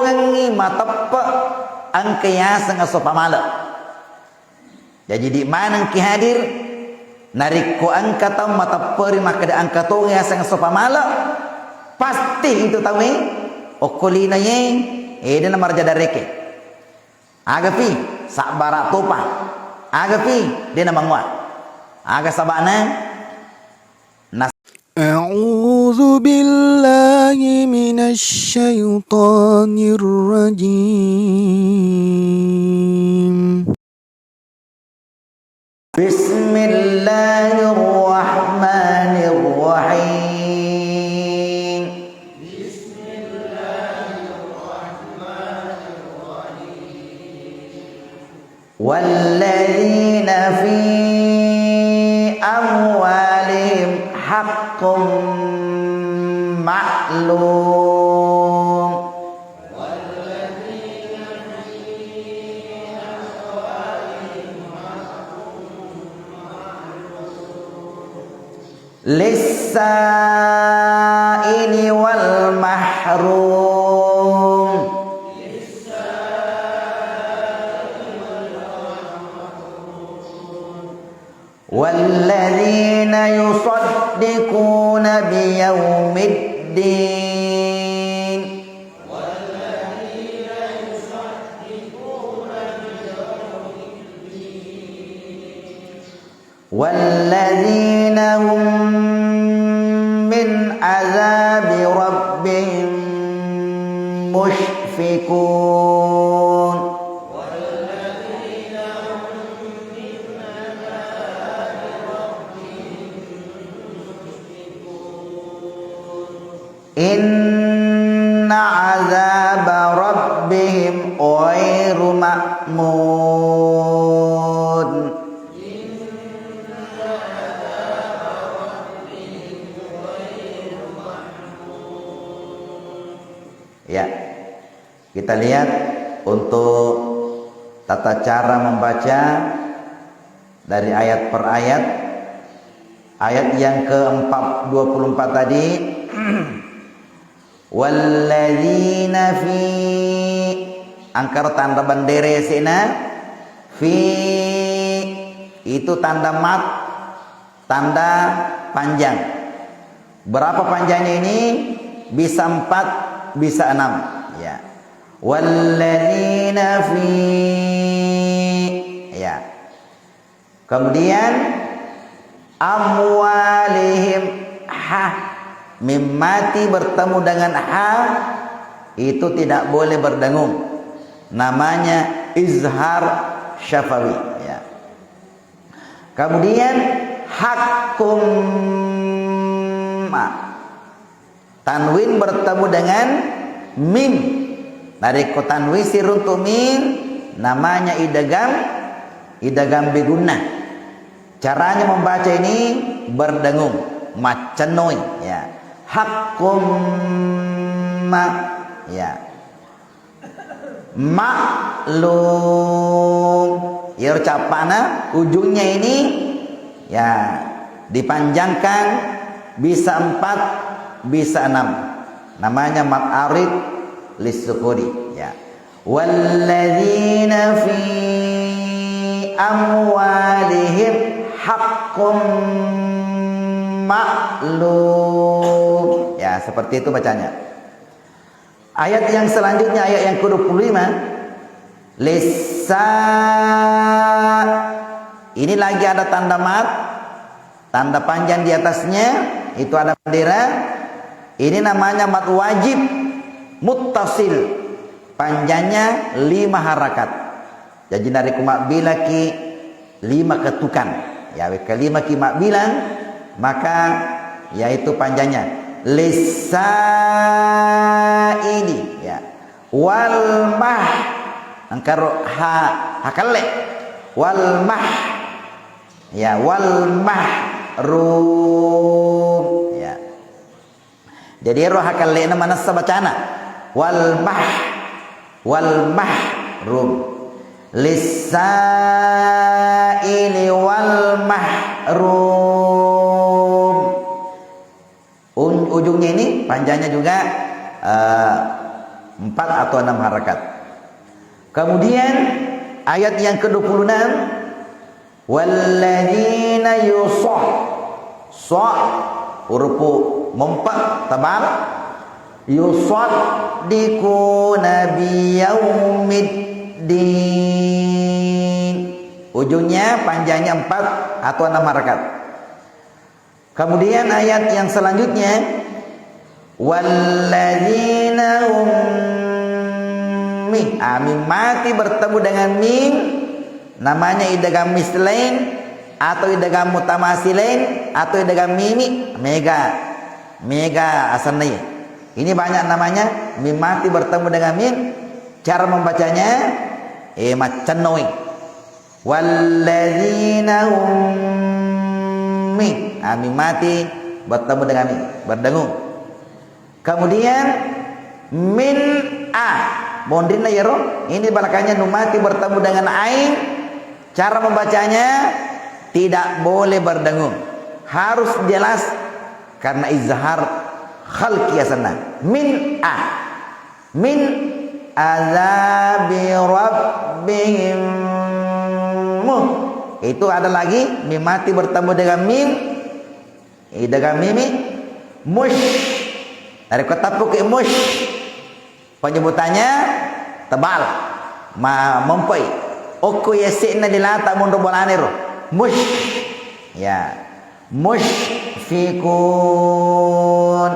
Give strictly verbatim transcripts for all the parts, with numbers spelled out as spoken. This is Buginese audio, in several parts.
Tengngi mateppe engka yaseng esso pamale. Jaji, di maneng ki hadir, narekko engka tau matepperi makkeda engka tong yaseng esso pamale, pasti itu tauwe okko lino ye, eh, de na maraja dareke. Aga fi, sabbara topa. Aga fi, de na mangua. Aga sabana? Nas- أعوذ بالله من الشيطان الرجيم. بسم الله الرحمن الرحيم. والذين في أموالهم حق معلوم. للسائل والمحروم. والذين يصدقون بيوم الدين. والذين هم من عذاب ربهم مشفقون. إن عذاب ربهم غير مأمون. Ya. Kita lihat untuk tata cara membaca dari ayat per ayat. Ayat yang keempat, dua puluh empat tadi, walladzina fi, engkaro tanda bendera sena, fi itu tanda mat, tanda panjang. Berapa panjangnya ini? Bisa empat, bisa enam. Ya. Walladzina fi. Ya. Kemudian, amwalihim, ha. Mim mati bertemu dengan ha, itu tidak boleh berdengung. Namanya izhar syafawi. Ya. Kemudian, hakkum ma. Tanwin bertemu dengan mim. Narekko tanwin siruntu mim, namanya idgham, idgham bi gunnah. Caranya membaca ini berdengung, maccennoi, ya. Hakkum ma, ya. Maklum. Iyaro cappana ujungnya ini, ya, dipanjangkan bisa empat, bisa enam. Namanya mad arid lissukuni, ya. Walladzina fi amwalihim haqqum ma'lum. Ya, seperti itu bacanya. Ayat yang selanjutnya, ayat yang kedua puluh lima. Lissa. Ini lagi ada tanda mad, tanda panjang di atasnya, itu ada bendera. Ini namanya mad wajib muttasil. Panjangnya lima harakat. Jaji, narekko mabbilaki lima ketukan, ya, wekka lima ki mabbilang, maka yaitu panjangnya. Lissaili, ya. Wal mah, engkaro ha, ha kelle. Wal mah, ya, wal mahrum, ya. Jadi, ero ha kalle'na manessa bacana. Wal mah-, wal mahrum. Lissaili wal mahrum. Un-, ujungnya ini panjangnya juga, eh, empat atau enam harakat. Kemudian ayat yang kedua puluh enam, walladzina yusha-, sha, huruf mumpa tebal, yusaddiquna biyaumiddin. Ujungnya panjangnya empat atau enam harakat. Kemudian ayat yang selanjutnya, walladzina hum mi-, ah, mim mati bertemu dengan mim, namanya idgham mislain atau idgham mutamathilain atau idgham mimi, mega, mega asenna iye. Ini banyak namanya, mim mati bertemu dengan mim, cara membacanya, eh, maccennoi. Walladzina hum mi-, ah, mim mati bertemu dengan mim, berdengung. Kemudian min a, monrinna yero, ini belakangnya nun mati bertemu dengan ain. Cara membacanya tidak boleh berdengung, harus jelas karena izhar khalqi asenna. Min a. Min azabi rabbihim mu-, itu ada lagi mim mati bertemu dengan mim, idgham mimi, mush. Narekko tappuki mush, penyebutannya tebal, ma-, mempoi. Okko yase'na dilata monro bolana ro. Mush. Ya. Musyfiqun.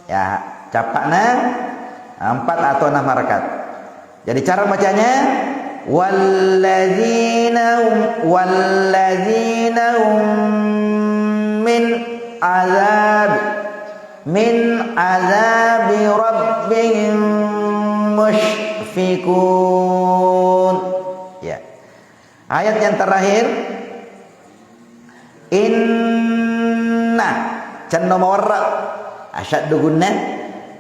Ya, capakna empat atau enam harakat. Jadi cara bacanya, walladzina hum, walladzina hum min azab, min azabi rabbihim musyfiqun. Ya. Ayat yang terakhir, inna, cenno mawarra, asyaddu gunna.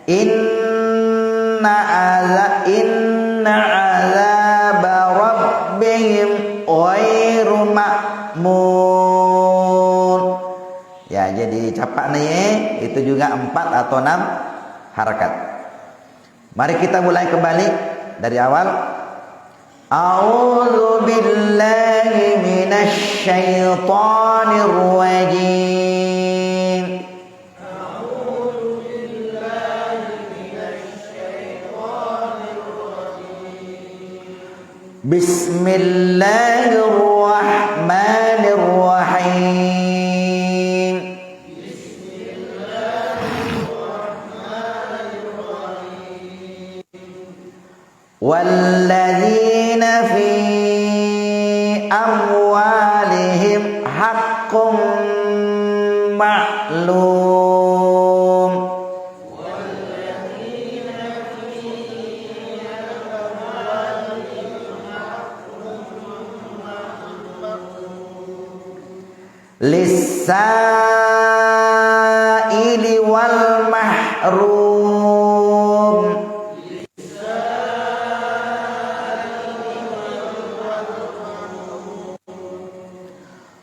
Inna aza-, inna azaba rabbihim ghairu ma'mun. Ya, jadi capakna ye, itu juga empat atau enam harakat. Mari kita mulai kembali dari awal. A'udzu billahi minasy syaithanir rajim. Bismillahirrahmanirrahim. Walladzina fi amwalihim haqqum ma'lum. Lis-sa'ili wal mahrum.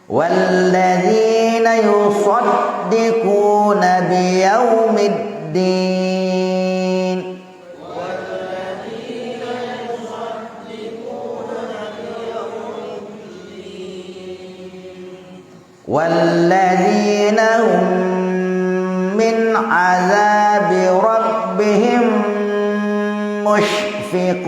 Walladzina yusaddiquna biyaumiddin. Walladzina hum min azabi rabbihim musyfiqun.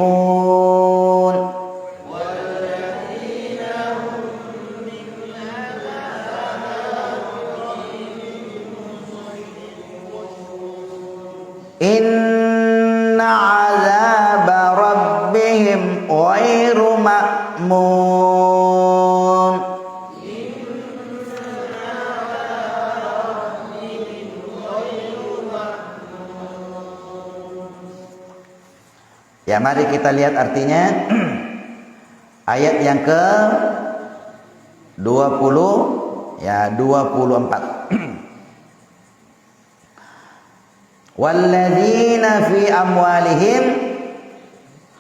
Inna azaba rabbihim ghairu ma'mun. Ya, mari kita lihat artinya. Ayat yang ke dua puluh, ya, dua puluh empat. Walladzina fi amwalihim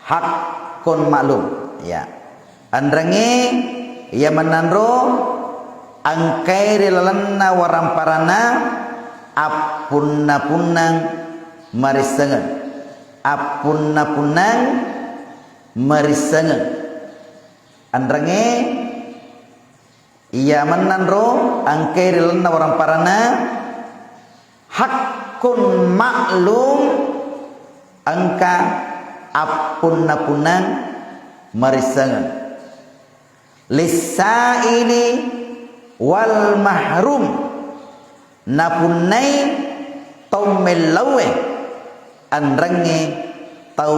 haqqun ma'lum. Ya. Enrengnge iya mennanro engkae ri lalenna waramparanna appunna-punnang marissengeng. appunna-punnang marissengeng. Enrengnge iya mennanro engkae ri lalenna warangparanna haqqun ma'lum, engka appunna-punnang marissengeng. Lissaili wal mahrum, napunnai tau mellaue, enrengnge tau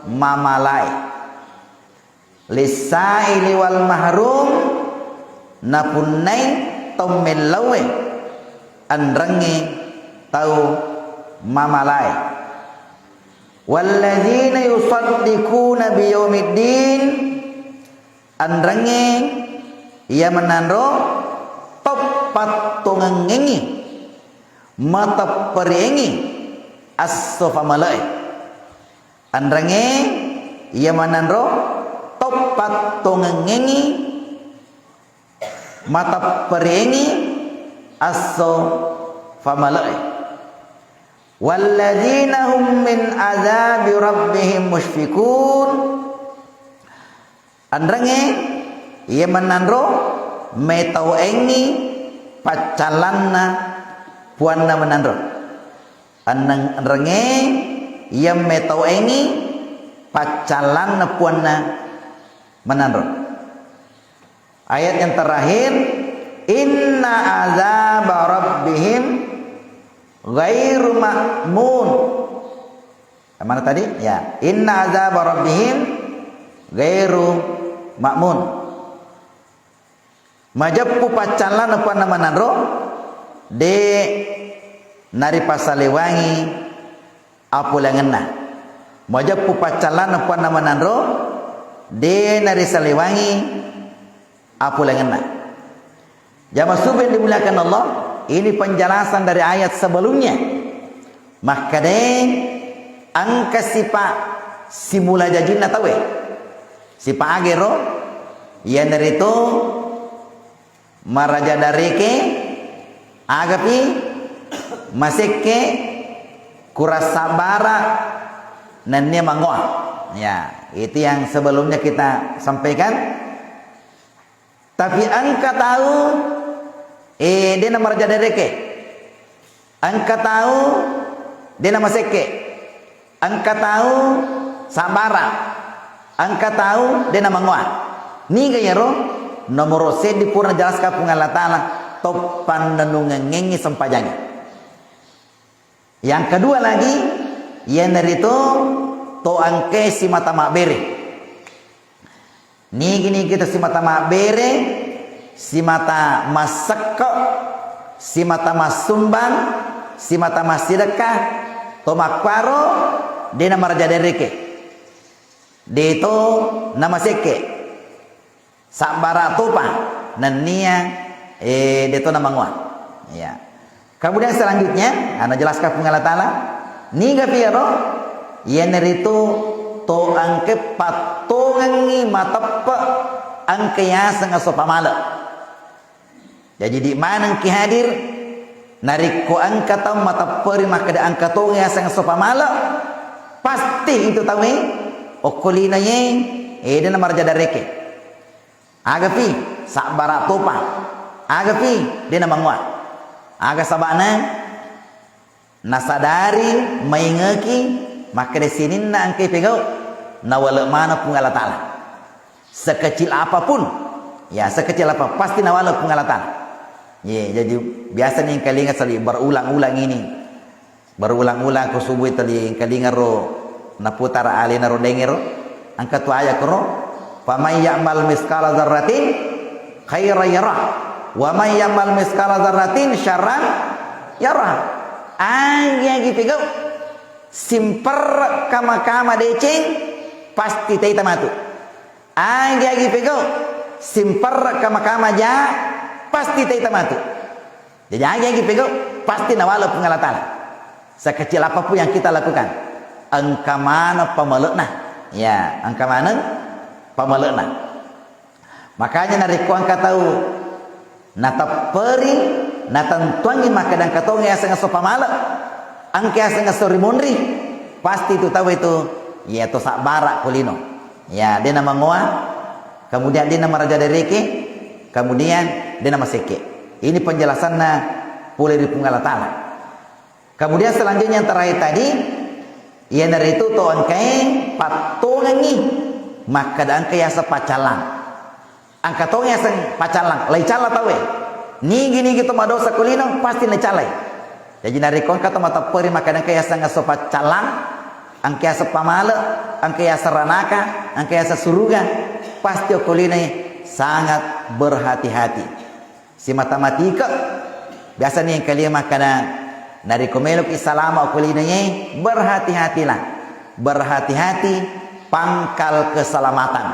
mamalae. Lissaili wal mahrum, napunnai tau mellaue, enrengnge tau mamalae. Walladzina yusaddiquna biyaumiddin, enrengnge iya mennanro tau pattongengngengngi, matepperiengngi esso pamale'e. Enrengnge iya mennanro tau pattongengngengngi, matepperiengngi esso pamale'e. Walladzina hum min adzabi rabbihim musyfiqun. Enrengnge iya mennanro metauengngi paccallanna puanna mennanro. Enneng-, enrengnge iya metauengngi paccallanna puanna mennanro. Ayat yang terakhir, "Inna azaba rabbihim ghairu ma'mun." Yang mana tadi? Ya, "Inna azaba rabbihim ghairu ma'mun." Majeppu paccallanna puanna mennanro, de naripasalewangi apolengenna. Majeppu paccallanna puanna mennanro, de narisalewangi apolengenna. Jamaah subuh yang dimuliakan Allah, ini penjelasan dari ayat sebelumnya. Makkedae engka sipa simula jajinna tauwe. Sipa agero, iyanaritu maraja dareke, agapi, masekke, kurang sabbara, nennia mangoa. Ya, itu yang sebelumnya kita sampaikan. Tapi engka tau, eh, de namaraja dareke. Engka tau de namasekke. Engka tau sabbara. Engka tau de namangoa. Niga iyaro? Nomoro seddi pura najelaska Puang Allah Ta'ala, to pannennungengngi sempajangnge. Yang kedua lagi, iyanaritu to engkae simata mabbere. Nigi-nigi to simata mabbere, simata massekko, simata massumbang, simata massidekka, to makkuaro de namaraja dareke. De to namasekke. Sabbara topa nennia, eh, de to namangoa. Ya. Kemudian selanjutnya, anu jelaskan Puang Allah Ta'ala, niga piaro, iyanaritu to engke pattongengngi mateppe engke yaseng esso pamale. Jaji di maneng ki hadir, narekko engka tau matepperi makkeda engka tong yaseng esso pamale, pasti itu tauwe okko linoe, eh, de namaraja dareke. Agapi, sabbara topa. Agapi, de namangoa. Aga sabana, nasadari, maingeki, makkeda sininna engkai pegau, nawale maneng Puang Allah Ta'ala. Sekecil apapun, ya, sekecil apa, pasti nawale Puang Allah Ta'ala. Ye, jadi biasa ni engkalinga sali berulang-ulang ini. Berulang-ulang ko subui tuli engkalingaro naputara alena ro dengero. Engka tu ayat koro, "Faman ya'mal miskala dzarratin khairan yarah, wa man ya'mal miskala dzarratin syarran yarah." Agi-agi pegau simperre kama-kama deceng, pasti taita matu. Agi-agi pegau simperre kama-kama ja, pasti taita matu. Jadi, agi-agi pegau, pasti nawale Puang Allah Ta'ala. Sekecil apapun yang kita lakukan, engka maneng pamale'na. Ya, engka maneng pamale'na. Makanya narekko engka tau natepperi, natentuangi makkeda engka tong yaseng esso pamale, engka yaseng esso rimonri, Pasti tu tau itu, iya to sabbara ko lino. Ya, de na mangoa, kemudian de na maraja dereke, kemudian de na maseke. Ini penjelasanna pole ri Puang Allah Ta'ala. Kemudian selanjutnya yang terakhir tadi, iyanaritu to engkae pattongengi makkeda engka yaseng paccallang. Engka tong yaseng paccallang, laicalla tauwe. Nigi-nigi to madosa ko lino, pasti naicallai. Jaji narekko engka to matepperi makkeda engka yaseng esso paccallang, engka yaseng pamale, engka yaseng ranaka, engka yaseng suruga, pasti okko linoe sangat berhati-hati. Simata matike, biasa ni engka lima makkeda, narekko meloki salama okko linoe, berhati-hatilah. Berhati-hati pangkal keselamatan.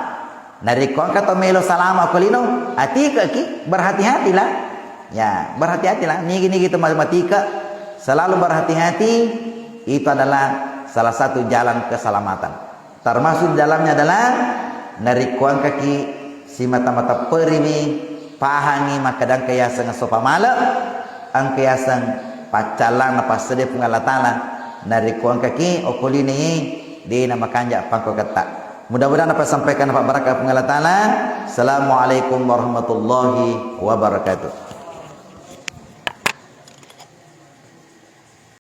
Narekko engka to melo salama ko lino, atikeki, berhati-hatilah. Ya, berhati-hatilah. Nigi-nigi to matika, selalu berhati-hati. Itu adalah salah satu jalan keselamatan. Termasuk di dalamnya adalah narekko engkaki simata-mata periwi, pahangi makkeda engka yaseng esso pamale, engka yaseng paccallang napassedia Puang Allah Ta'ala. Narekko engkaki okko linoe, de na makanja pangkoketta. Mudah-mudahan apa yang sampaikan dapat berkah Puang Allah Ta'ala. Assalamualaikum warahmatullahi wabarakatuh.